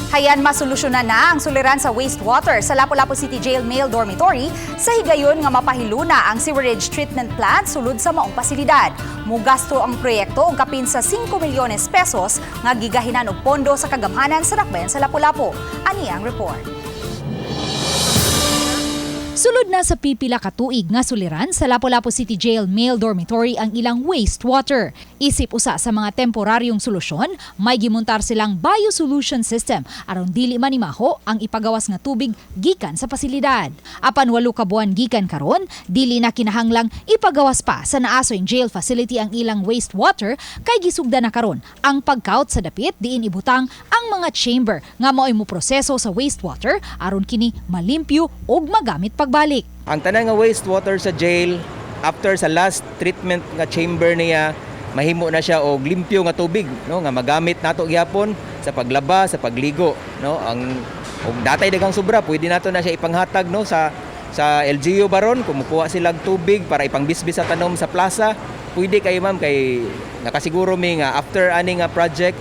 Hayan masolusyonan na ang suliran sa wastewater sa Lapu-Lapu City Jail Male Dormitory sa higayon nga mapahiluna ang sewerage treatment plant sulod sa maong pasilidad. Mugasto ang proyekto og kapin sa 5 milyones pesos nga gigahinan og pondo sa kagamhanan sa dakbayan sa Lapu-Lapu. Ani ang report. Sulod na sa pipila ka tuig nga suliran sa Lapu-Lapu City Jail Male Dormitory ang ilang wastewater. Isip usa sa mga temporaryong solusyon, may gimuntar silang biosolution system aron dili manimaho ang ipagawas nga tubig gikan sa pasilidad. Apan 8 ka buwan gikan karon, dili na kinahanglang ipagawas pa sa naasoy jail facility ang ilang wastewater kay gisugda na karon ang pagkaut sa dapit diin ibutang ang mga chamber nga mao'y mo proseso sa wastewater aron kini malimpyo ug magamit pagbalik. Ang tanan nga wastewater sa jail, after sa last treatment nga chamber niya, mahimo na siya og limpyo nga tubig, no, nga magamit nato gihapon sa paglaba, sa pagligo, no. Ang og datay daghang sobra, pwede nato na siya ipanghatag, no, sa LGU baron kung mukuha silang tubig para ipangbisbis sa tanom sa plaza. Pwede kayo, ma'am, kay nakasiguro mi nga after ani nga project,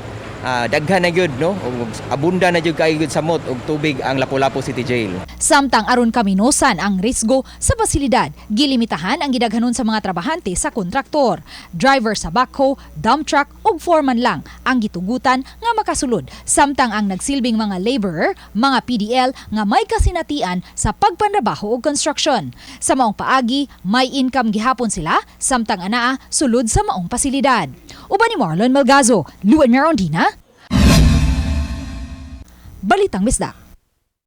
daghan na gyud, no, ug abunda na gyud kaayo gyud samot og tubig ang Lapu-Lapu City Jail. Samtang aron kaminosan ang risgo sa pasilidad, gilimitahan ang gidaghanon sa mga trabahante sa kontraktor. Driver sa backhoe, dump truck ug foreman lang ang gitugutan nga makasulod. Samtang ang nagsilbing mga laborer, mga PDL nga may kasinatian sa pagpanrabaho og construction. Sa maong paagi, may income gihapon sila samtang anaa sulod sa maong pasilidad. Uban ni Marlon Malgazo, Luan Merondina, Balitang Bisdak.